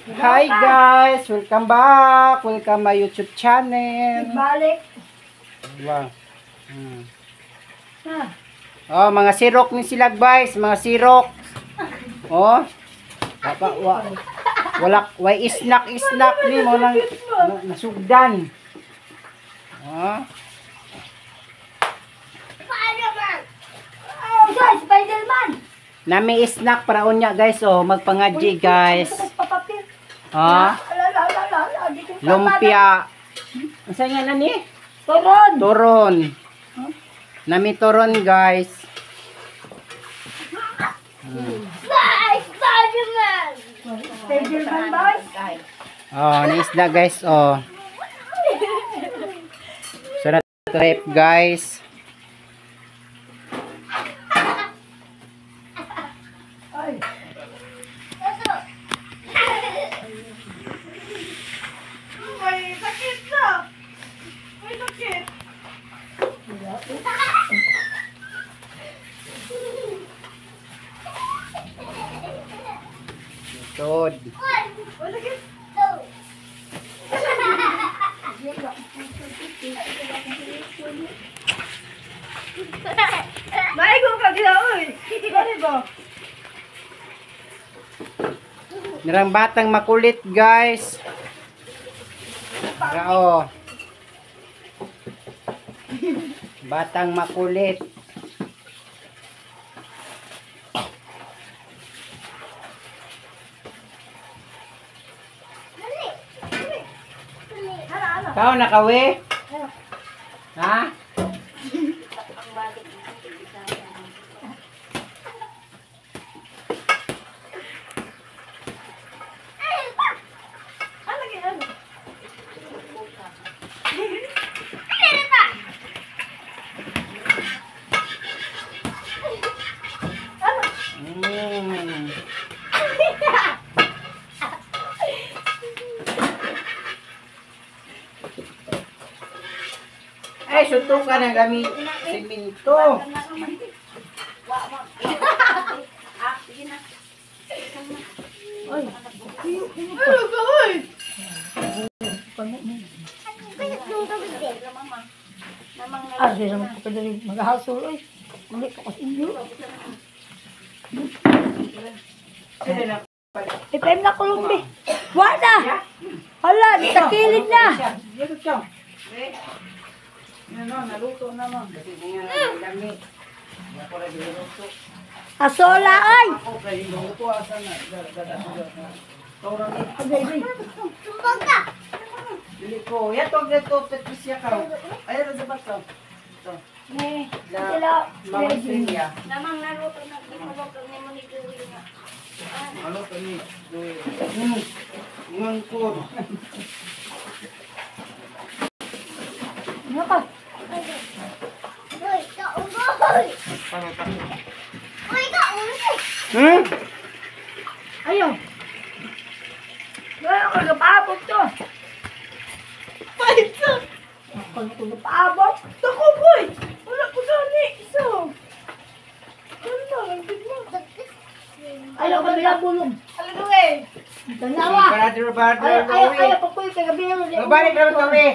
Hi guys! Welcome back! Welcome my YouTube channel. Balik. Wow. Ha. Oh, mga sirok ni sila guys, mga sirok. Oh. Wa, wa, wala way snack snack ni mo nang nasugdan. Oh. Spider-Man! Oh, guys, Spider-Man! Nami snack para unya guys oh, magpangadji guys. Ah, lumpia. Unsa nga na ni? Turon. Turon. Nami turon guys. Spider-Man! Spider-Man guys. Oh, naisda guys oh. Sarap trip guys. Ay. May sakit na. May sakit. Tod. May sakit. Maigo ka gila oy. Ano ba? Nirang batang makulit guys. Rao. Batang makulit. Kau nakawe? Ha? Ay, suntukan ang kami simento. Ano ba, oy? Ah, di naman ko pwede maghasol, oy. Uli ko kasi inyo. Ipem na kulumbi. Wala! Hala, sa kilid na. Naluto naman. Asola, ay! Dili ko. Yato gato Patricia ka. Ay ra sa bato. Ito. Sila, Mama Silvia. Namang naluto na ginulog ni mo ni Joey nga. Ano to ni? Ngangkor. Ano ka? Hmm? Ayaw. Ayaw ko napaabot to. Paita. Ako napaabot. Dako boy. Wala ko gani isa. Ano ang bigla? Ayaw ko nila bulong. Ano eh? Tanawa. Brother, brother, Ayaw, ayaw, ayaw. Pakuy kay gabi. Mabalik naman kami.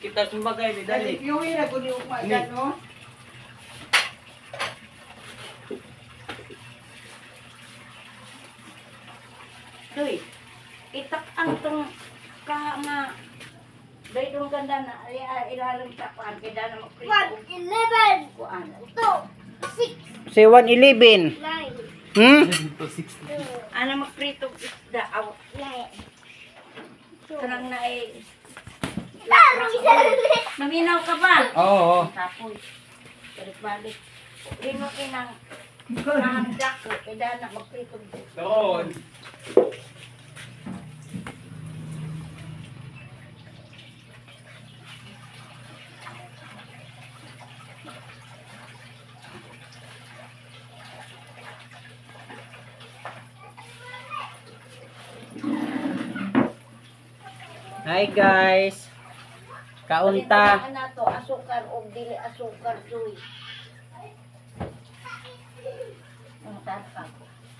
Kita sumbagay ni dali. Yuwi na kung yung umagan, no? Joy. Itak ang tong ka nga dahil ganda na ilalim sa kuan kay dana magprito. 11, Kuan. 2, 6, Say 111. 9, Hmm? 2, Ana magprito isda aw 9. kanang na eh. Maminaw ka ba? Oo. Tapoy. Balik-balik. Rino kinang kahangdak ko kay dana magprito. Doon. Hi guys. Kaunta. Ano to, asukar o dili asukar, Joy. Tatag.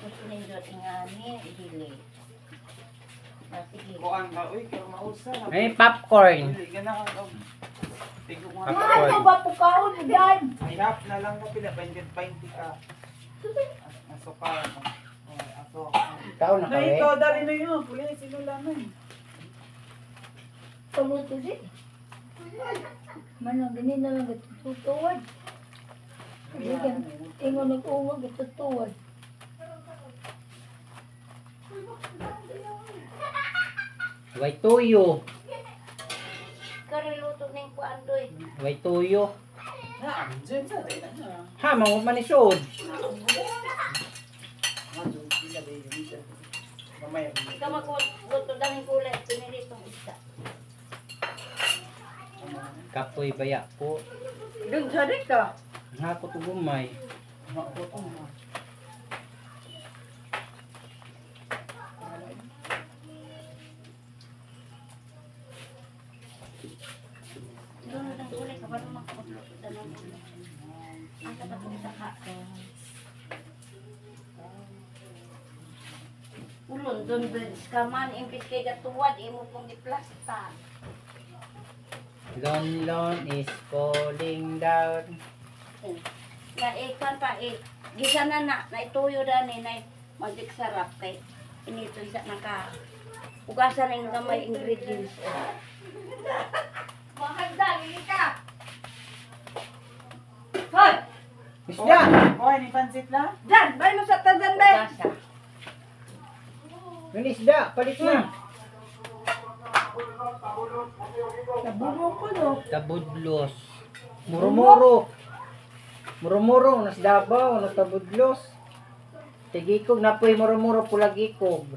Kung sinindot ingani, dili. Sige. Kuan ka, uy, kaya mausa. Ay, popcorn. Dili, ganahan ka. Tigo nga. Popcorn. Ano ba pukaon yan? Hirap na lang ko pila, 20 ka. Aso ka. Aso. Ikaw na Na kawe. ito, dali na yun. Puli, sino laman. Paluto di. Manang gani na lang gatutuwad. Gikan ingon nag-unga gatutuwad. Way tuyo. Kariluto ning kuan doy. Way tuyo. Na, dyan sa dali na. Ha, mga manisod. Mamaya. Ikaw magluto daming kulay, pinilitong isda. Kapoy baya po. Dun sa dito. Nga ko to gumay. Doon ang kulay ka ba naman kapagluto ng kulay. Ang kapatong sa ka. Ulon, doon bridge ka man, imbis kay gatuwad, imo pong giplasta. Lon Lon is falling down. Na ikan pa eh, gisa na na, naituyo dani, na magic sarap kay inito isa naka ugasan na yung gamay ingredients. Mahanda, ka. Hoy! Isda! Kuha ni pansit la? Dan, bay mo sa tadan bay. Ugasa. Yung isda, palit na. Nabugo ko no. Tabudlos. Murumuro. Murumuro, nas Davao, nas Tabudlos. Tigikog na po'y murumuro pulagikog.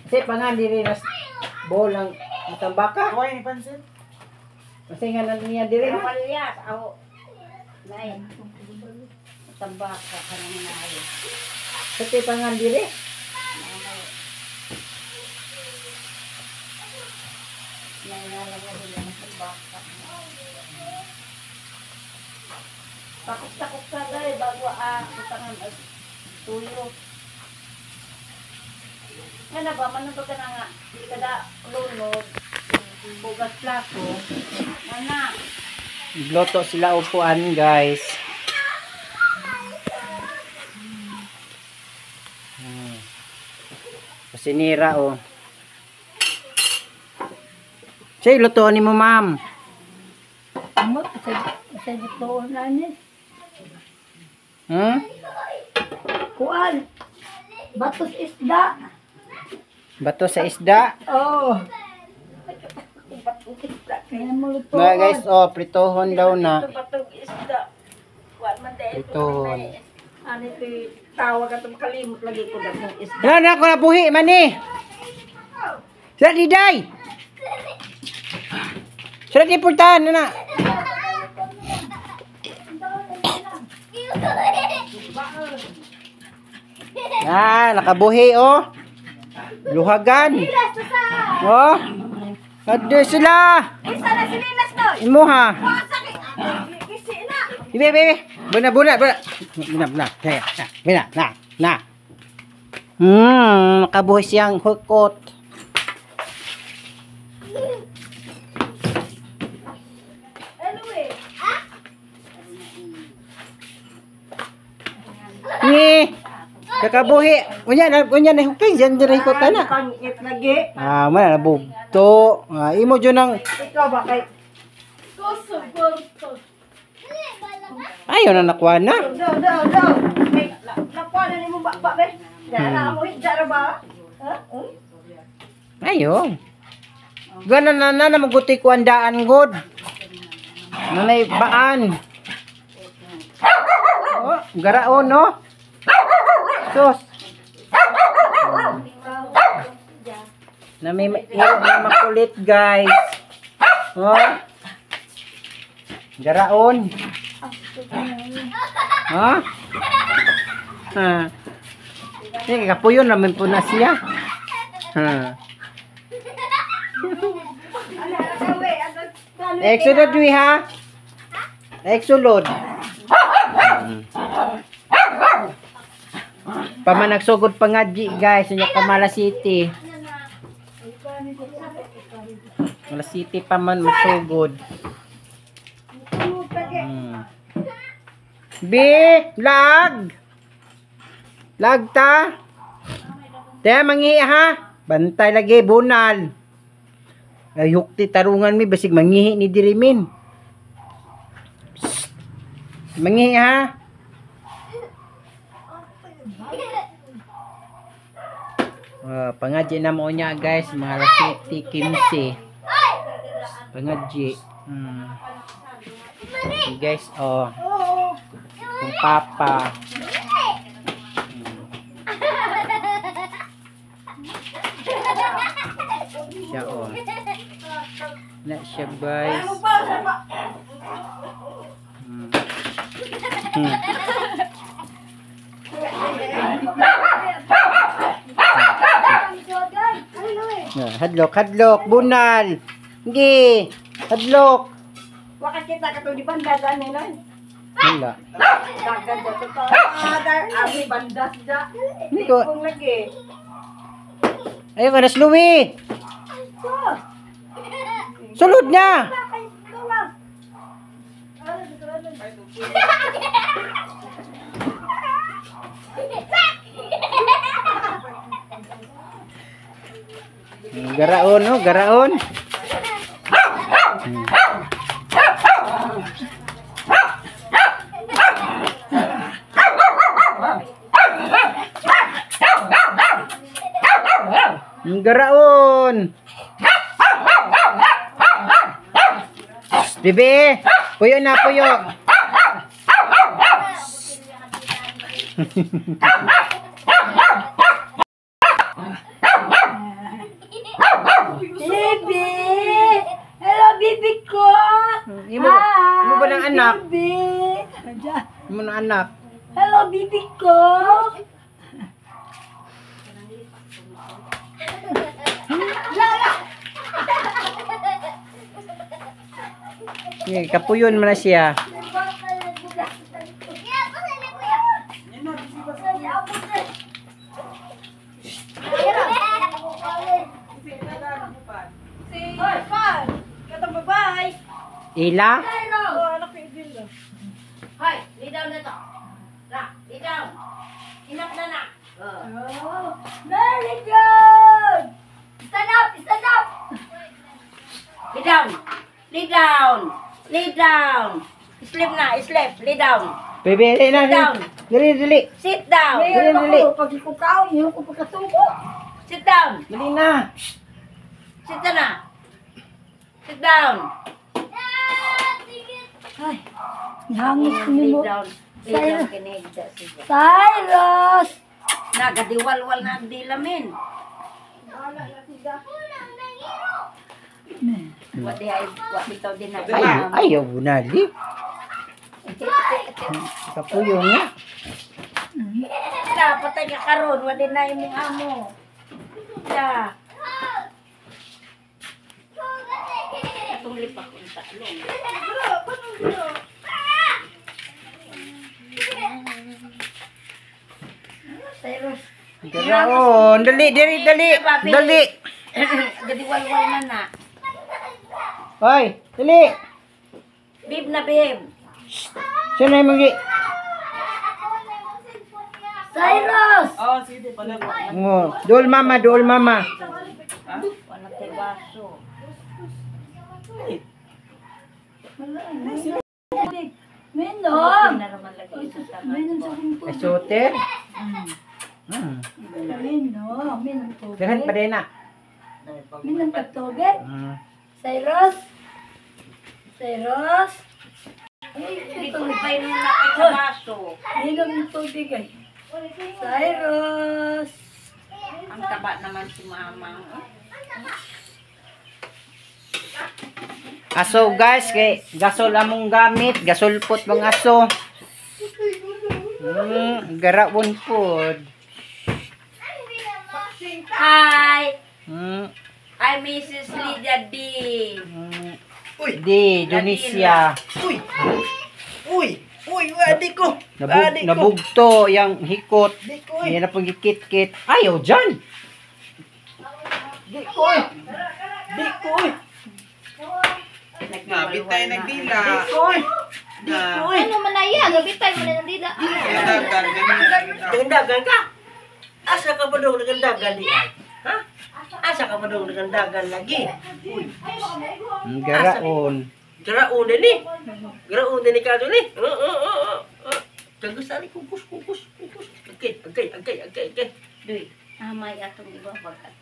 Kasi pangan diri nas bolang matambaka. Kuha ni pansit? Kasi nga na niya diri na. Kawalyas, aw. Nay. Tambaka ka nang nay. Kasi pangan diri. Nay nga lang na sila ng tambaka. Takok-takok ka dahil bago utangan ay tuyo. Nga na ba, manunod ka na nga, di ka da lunod, bugas plato, nga na. Gloto sila upuan, guys. Kusinira, oh. Say, lutoan ni mo, ma'am. Amot sa sa gituon ani. Hmm? Kuan. Batos isda. Bato sa isda. Oh. Kaya mo lutuon. Mga guys, oh, pritohon daw na. Ito patong isda. Kuan man dahil. Pritohon. Ano ito tawag at makalimot lagi ko daghang isda. Na, na, ko na buhi, mani. Sila diday. Sila di pultahan, na na. Ah, nakabuhi, oh. Luhagan. Oh. Ade sila. Isa na silinas doy. Imo ha. Sakit. Kisi na. Ibe, ibe, ibe. Buna, buna, buna. Buna, buna. Kaya, na, buna, na, na. Nakabuhi siyang hukot. Anyway. Ni. Nakabuhi. Unya na, unya na hukay diyan diri ko tana. Pangit lagi. Ah, man bugto. Ah, imo jud nang Ikaw ba kay Gusto, gusto. ayo na nakuha na. Daw, daw, daw. May nakuha na nimo ba ba be? Na mo higda ra ba? Ha? Ayo. Gana na na na maguti ko ang daan god. Nanay baan. Oh, garaon no. Sus. Na may hirap na makulit, guys. Oh. Garaon. Ha? Ha. Eh, kapuyon naman po na siya. Ha. Exulod, wi ha? Exulod. Pamanagsugod pangadji guys sa Kamala City. Kamala City pa man magsugod. B, lag. Lag ta. Te mangi ha. Bantay lagi bunal. Ay hukti tarungan mi basig mangihi ni diri min. Mangihi ha. Pangadji na mo niya guys, mga alas 7:15. Pangadji. Okay, guys, oh. Kung papa. Siya oh. Na siya guys. Hadlok, hadlok, bunal. Hindi, hadlok. Waka kita katong di bandas ani noy. Wala. Dagan dito pa. Ami bandas da. Niko. Kung lagi. Ayun ka na, Louie. Sulod na. Garaon, oh, garaon. Garaon. Bebe, puyo na, puyo. Bibi! Hello, bibi ko! Imo, imo ba ng anak? Bibi! Imo ng anak. Hello, bibi ko! Okay, kapuyon man na siya. Ila? Hoy, lay down na to. Ra, lay down. Inap na na. Oh, very good! Stand up! Stand up! Lay down. Lay down. Lay down. Sleep na, sleep. Lay down. Bebe, dali na. Down. Dali, dali. Sit down. Dali, dali. Pag ikukaon, yun ko pagkasuko. Sit down. Dali na. Sit down na. Sit down. Ay, nihangis ko Lay nimo. down. Lay down kinigda siya. Cyrus! Nagadiwalwal na ang dilamin. Wa di ay wa bitaw din na. Ay, ayaw bunali. Kapuyo nga. Da, patay ka karon, wa di na imong amo. Da. Atong lipak unta long. Cyrus. Garaon. Dali, dali, dali. Dali. Gadiwalwal na na. Hoy, dali. Bib na bib. Sino yung magi? Cyrus! Oh, sige, pala. Oh, dool mama, dool mama. Wala tay baso. Minom! Naraman lagi sa Minom sa kong Ay, tubig. suter. Minom, minom tubig. Dahan pa din na. Minom ka tubig. Cyrus! Cyrus! Hindi ko ipainom na kay sa baso. Minom ng tubig ay. Cyrus! Ang taba naman si mamang. Aso guys, kay gasol among gamit, gasol pot mga aso. Garaon pod. Hi! I'm Mrs. Lydia D. Uy. Di, Indonesia. Uy! Uy! Uy! Uy, adi ko. Adi ko. Nabugto yang hikot. Di ko eh. Yan na pong gikit-kit. Ayaw dyan! Di ko eh. Di ko eh. Nabitay nagdila. Di ko eh. Di ko eh. Ano man na iya, gabitay mo na ng dila. Dagan, ganyan. Dagandagan ka. Asa ka ba dong dagandagan di ay? Ha? Asa ka ba dong dagandagan lagi? Uy, Ang garaon. garaon din ni. Garaon din ni ka ni. Oo, oo, oo. Kagusali kukus kukus kukus. Okay, okay, okay, okay, okay. Duy, amay atong ibabag at.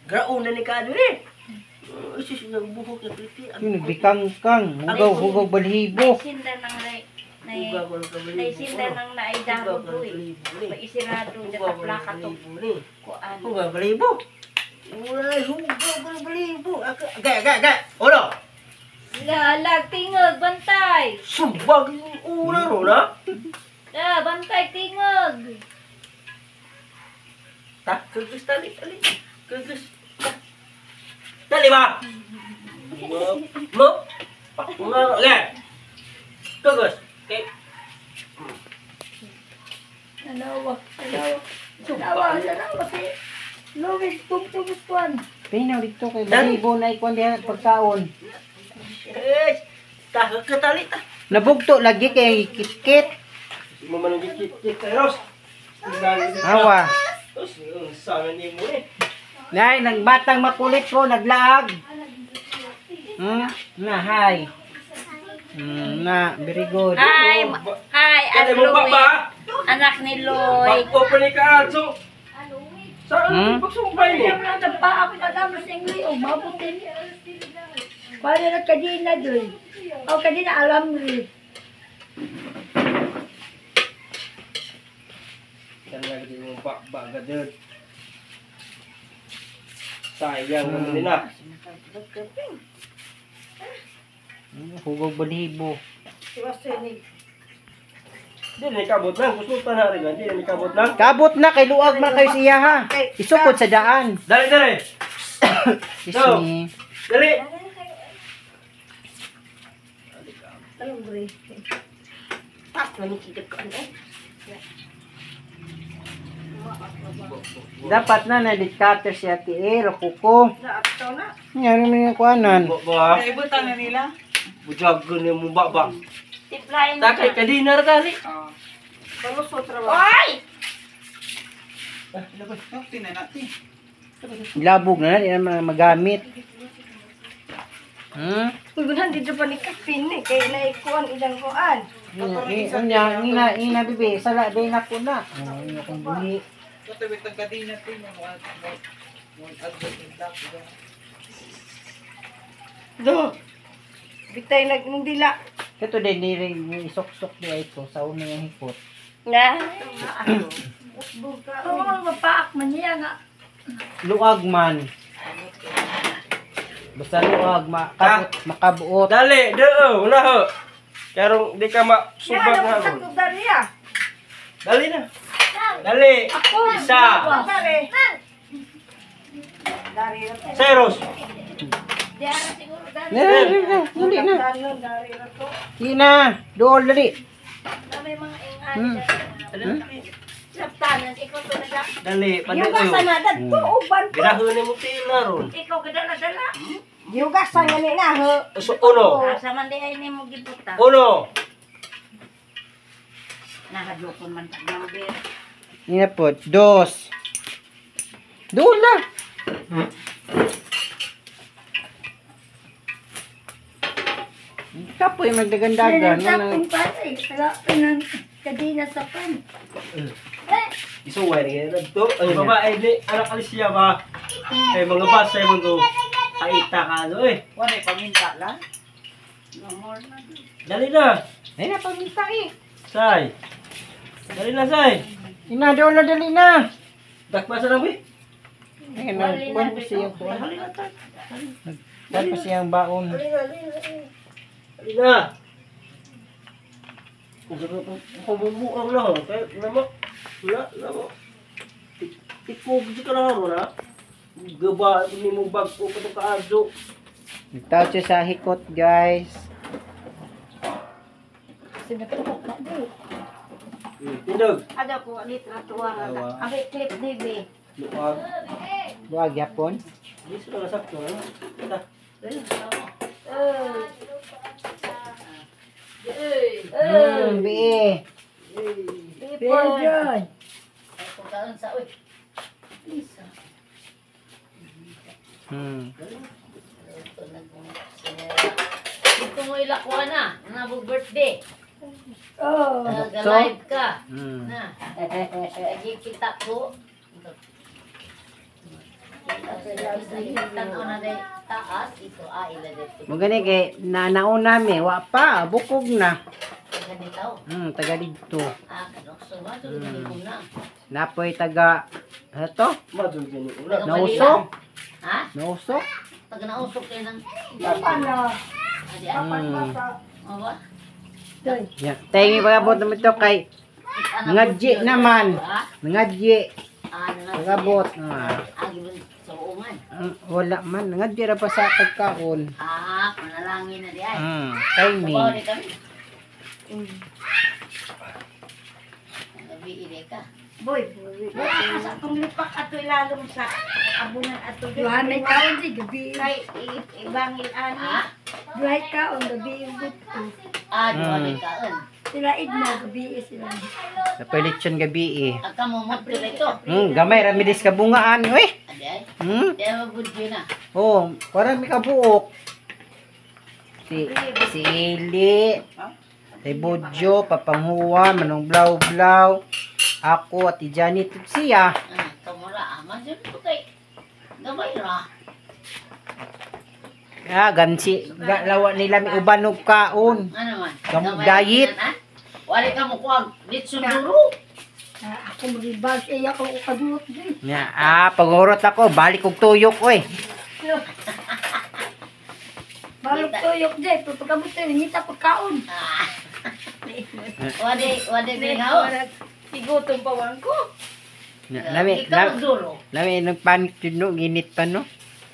Garaon din ni ka ni. Isis ng buhok na priti. Yung nagbikangkang. Hugaw, hugaw, balhibo. Naisinda nang nay nay Hugaw ko ng kabalibo. naisinda nang naidaro duy. Maisirado Hugaw da ko ng taplaka to balibo ni. kuan. Hugaw balibo. Wala, hugaw ko ng balibo. Agay, agay, agay. Uno. Lalag, tingog, bantay. Sumbag yung una ro na. Ah, bantay, tingog. Ta, kagas tali, tali. Kagas. Ta. Dali ba? Mo, mo. Nga, okay. Kagas. Okay. Nanawa, nanawa. Nanawa, nanawa si Luwig, tugtugos kuan. Pinaw dito kay balhibo na ikuan diha pagkaon. Eh, ta, katali ta. Nabugto lagi kay gikit-kit. Mo man ang gikit-kit, Ros. Hawa. Ros, sana ni mo eh. Nay, nagbatang makulit ko, naglaag. Na, hi. Na, very good. Hi, hi, Kaya I'm mo ba Louie. ba? Anak ni Loy. Bago pa ni ka, so. Saan Hmm? pagsumbay ni? Alam na, pa ako na sa English. Oh, mabuti. Para na kadina doy. O kadina alam rin. Talaga di mo ba gadud. Sayang naman nila. Hugaw balhibo. Di na ikabot lang. Gusto pa na rin. Di na ikabot lang. Kabot na kay luag man kayo siya ha. Isukod sa daan. Dali, dali. Excuse me. Dali. Pas man ni ko eh. Dapat na na cutter si Ate E, kuko. Nga naman yung kuanan. Ba ba. Naibutan na nila. Bujag ni mo ba ba. Timplahin mo. Takay kadina ra dali. Oh. Oy! Nukti na natin. Labog na na, di na magamit. Hmm? Uy, gunan dito pa ni Kapin eh. Kaya naikuan ilang kuan. Ina, ina, ina, bibi. Sala, be, na ko na. Oh, ina kong buli. Ito bitang kadina tin mo mo advert ni black. Do. Bitay nag dila. Ito din, di rin, isuksok di ay ito. Sa una yung hikot. Na. Oo, mapaak man niya nga. Luag man. Basta luag, makabot, makabuot. Dali, doo, una ho. Karong di ka masubag na Sa ho. dariya. Dali na. Dali. Isa. Dari. Dari ra to. Ceros. Diara siguro dali. Dali, dali, dali na. Tanon dari ra to. Di na, dool, dali. Na may mga ingani. Saptanan ikaw to nada. Dali, Gihugasan pandayo. na dadto uban ko. Birahon ni mo tila ron. Ikaw gadala dala. Gihugasan gani na ho. So, uno. Asa man di ay nimo gibuta. Uno. Nahadlokon man tag number. Ina po, dos. Dool na. Kapoy magdagandagan. Sa Ano na? pare, wala pa ng kadina sa pan. Isuway ni kaya to. Ay babae ni anak Alicia ba. Ay mga basay mo to. Kaita ka ano eh. Wala paminta lang. No more na. Dali na. Ay na, paminta eh. Say. Dali na say. Ina, dool na, dali na. Dakpa sa lang eh. Ay, na, kuwan ko siyang kuwan. Kuwan ko siyang baon. Dali na. Kung bumuang na ho. Kaya nama. Wala, nama. Ikog di ka na ho na. Gaba ni mo bag o katong kaadyo. Nagtawad siya sa hikot, guys. Gusto na tukok na di. Tindog. Ada ko litrato nga. Ang clip ni Luag. Luag yapon. Di sila nasakto. Ano? Ta. Bi. Pedro. Pagkaon sa uy. Dito mo ilakwa na. Nabog birthday. Oh. Nag-live ka. Na. Lagi kita ko. Tanaw na day taas. Ito ah ila dito. Mo gani kay na nauna mi, wa pa, bukog na. Ganito. Taga didto. Ah, kanokso ba? Ito ko na. Napoy taga ano to? Madul gani una. Nausok? Ha? Nausok? Taga nausok kayo ng... Paano? Adi ah. Awa? Doy. Yeah. Tingi pagabot naman ito kay Ngadji naman. Ha? Ngadji. Ah, ngadji. Pagabot. Ah. Ah, gibon sa uungan. Wala man. Ngadji ra pa sa pagkaon. Ah, manalangin na di ay. Timing. Sabaw ni kami. Gabi ide ka. Boy, boy. Sa atong lipak ato ilalom sa abunan ato. Duha may kaon di gabi. Kay ibangil ani. Ha? Duha kaon gabi yung dito. Ah, duha may kaon. Sila idna gabi sila. Napilitsyon gabi eh. Ang kamumot ko ito. Gamay ra midis kabungaan uy. Adi ay. Di ay mabudyo na. Oh, parang may kabuok. Si Ili, si Budyo, Papanghuwa, Manong Blaw Blaw, ako at Janet siya. Ah, kamura ah. Masyon ko kay gamay ra. Ah, gansi, lawa nila may uban og kaon. Ano man? Kamu Gamay diet. ra, ah. Wala ka mo kuwag litson duro. Ah, ako magibag iya ko kaduot di. Nga, ah, pangurot ako, balik og tuyok oy. Balok tuyok di, pagkabot tayo, ngita pagkaon. Ah. Wala greenhouse. Igutom pa wan ko. Nga, Lami, Ikaw lami, duro. lami nagpanik jud no, ginit pa no.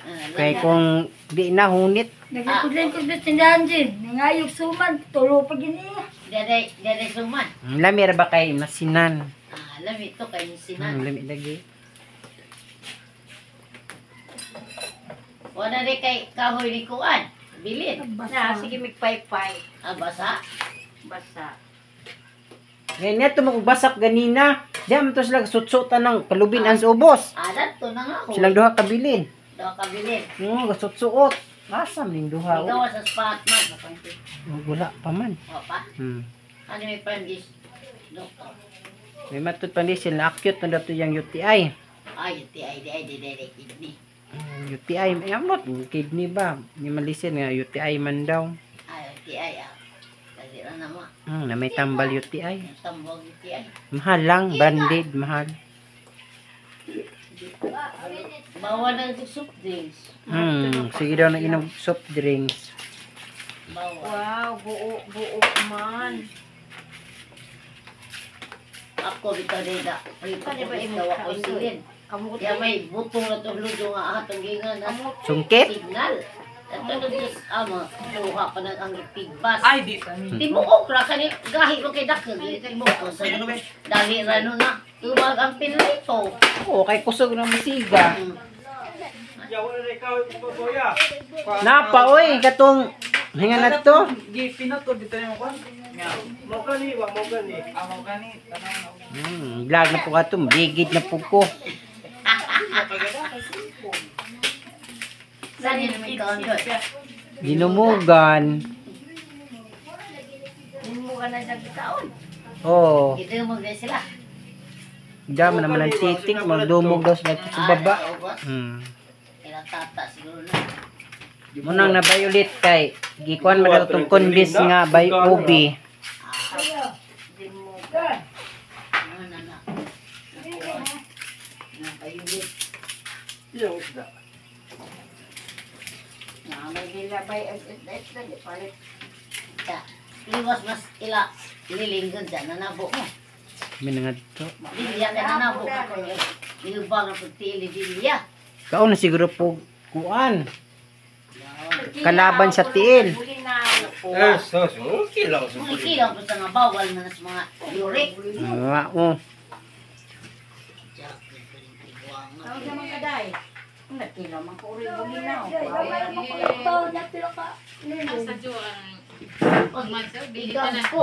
Ah, Kay kung di na hunit, Naglikod-lingkod na tindahan di. Nangayog suman, tulo pa gini. Dede, dede suman. Lami ra ba kay masinan. Ah, lami to kay sinan. Lami lagi. Wala rin kay kahoy ni kuan. Bilin. Na sige migpaypay. Ah, basa. Basa. Ngayon neto mo basak ganina. Di man to sila sutsutan ng kalubin ang ubos. Ah, to na nga ko. Silang duha kabilin. Duha kabilin. Oo, gasutsuot. Asa ning duha? Ikaw sa spot man. Oh, wala pa man. O pa. Ano may pandis? Doktor. May matud pa ni sila acute na dato yung UTI. Ay, UTI, di ay, di, di, di, kidney. UTI, ay amot kidney ba? Ni malisin nga UTI man daw. Ay, UTI, ah. Dali ra na mo. Na may tambal UTI. Yung tambog UTI. Mahal lang, branded, mahal. Bawal na yung soft drinks. Sige daw na inom soft drinks. Bawal. Wow, buo, buo man. Ako, bitaw dida. Prito Ano ko ba imong daw ako kaon, silin. Kamuti. Kaya may butong na tugludo nga atong gingan na Sungkit? signal. At ano Diyos ama, luha pa ng ang pigbas. Ay, di pa ni. Timuok ra kani gahi mo kay dakkel dili timuok sa dali ra no na. Tumag ang pinlito. Oo, kay kusog na masiga. Ya wala na ikaw baboya. Napa oy, katong hinga na to. Gi pinutol dito yung kwan. Nga. Mo gani wa mo gani. Amo gani tanaw na. Vlog na po ka to, ligid na po ko. Saan yun naman ikaw doon? Ginumugan. Mo ka na sa taon. Oo. Ito yung magdala sila. Diyan man naman ang titik, magdumog daw sila sa baba. Ah, ubos. Ilang tata siguro na. Munang na violet kay gikuan man daw tong kondis nga by Obi. Ano na na. Na payulit. Yung isda. Na may gilabay ang isda di palit. Ya. Liwas mas ila lilinggon dyan nanabo mo. Minangad to. Diliya ka nanabo ka ko. Nilubang ang pagtili diliya. Kaon na siguro po kuan. Kalaban sa tiil. Huli na. Eh, so, okay lang. Kung ikilaw ko sa nga bawal man sa mga yurik. Ah, oh. Tawag naman ka day. Nagkilaw man ko rin buginaw. Igang ko.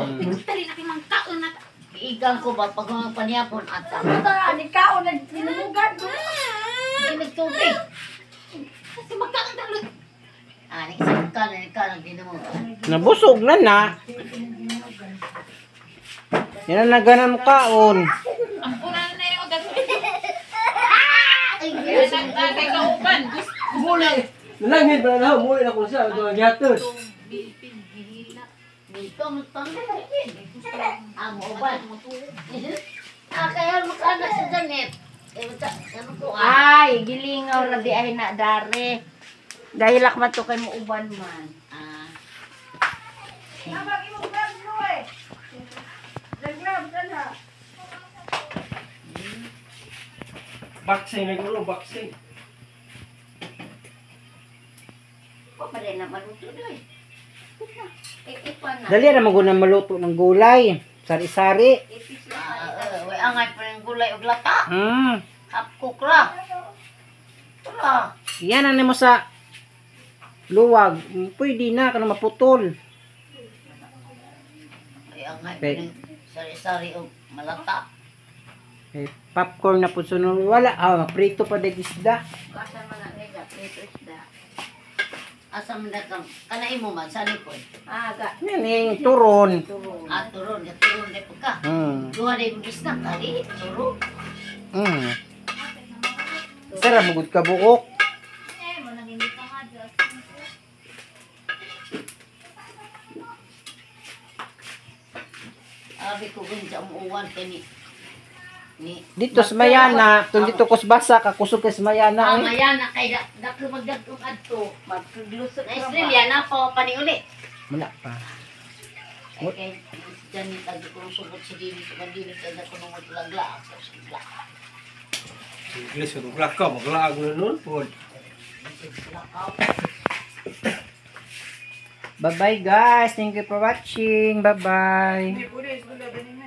Igang ko ba pag mga panihapon at Tara, ni kaon nagtinumugan. Hindi nagtubig. Kasi magkaon talo. Ah, isang ka na ka nagdinamugan. Nabusog na na. Yan ang naganan mo kaon. Ay, Muli. Nalangin pa na muli na ko siya. Ito ang gihatod. Dito mo tanggal. Ah, mo ba? Ah, kaya makanak sa Janet. Eh, basta, ano ko ah? Ay, gilingaw ra di ay na dare. Dahil lakman to kay mo uban man. Ah, Habang imong gloves no eh. The gloves ana. Boxing na gulo, boxing. Wa pa rin na maluto doy. Ipan na. Dali ra mo na maluto ng gulay. Sari-sari. Ipis na. ah, eh, angay pa rin gulay og lata. Half cook ra. Ra. Yan ang nimo sa luwag. Pwede na kano maputol. Ay, angay pa Okay. rin sari-sari og malata. Eh, popcorn na po sunod. Wala. Ah, prito pa dag isda. Asa man na nila prito isda. Asa man na kang kanay mo man sani po. Ah, ga. Yan yung turon. Turo. Ah, turon, ya turon di pa ka. Duha na yung isna kali, turo. Sara mugod ka buok. Abi ko kung sa umuwan kay ni ni Dito sa Mayana, tung dito ko sa basa, kakusog kay sa Mayana. Ah, Eh. maya na kay dako magdagkong adto. Magkaglusot Na ra ba? Australia na pa paniuli. Wala pa. Kay kay si Janet agi ko sugot si Dini sa Dini kay dako nung lagla ako sa gla. Ingles, maglakaw, maglaag na nun po. Bye-bye guys. Thank you for watching. Bye-bye. Hindi, pwede.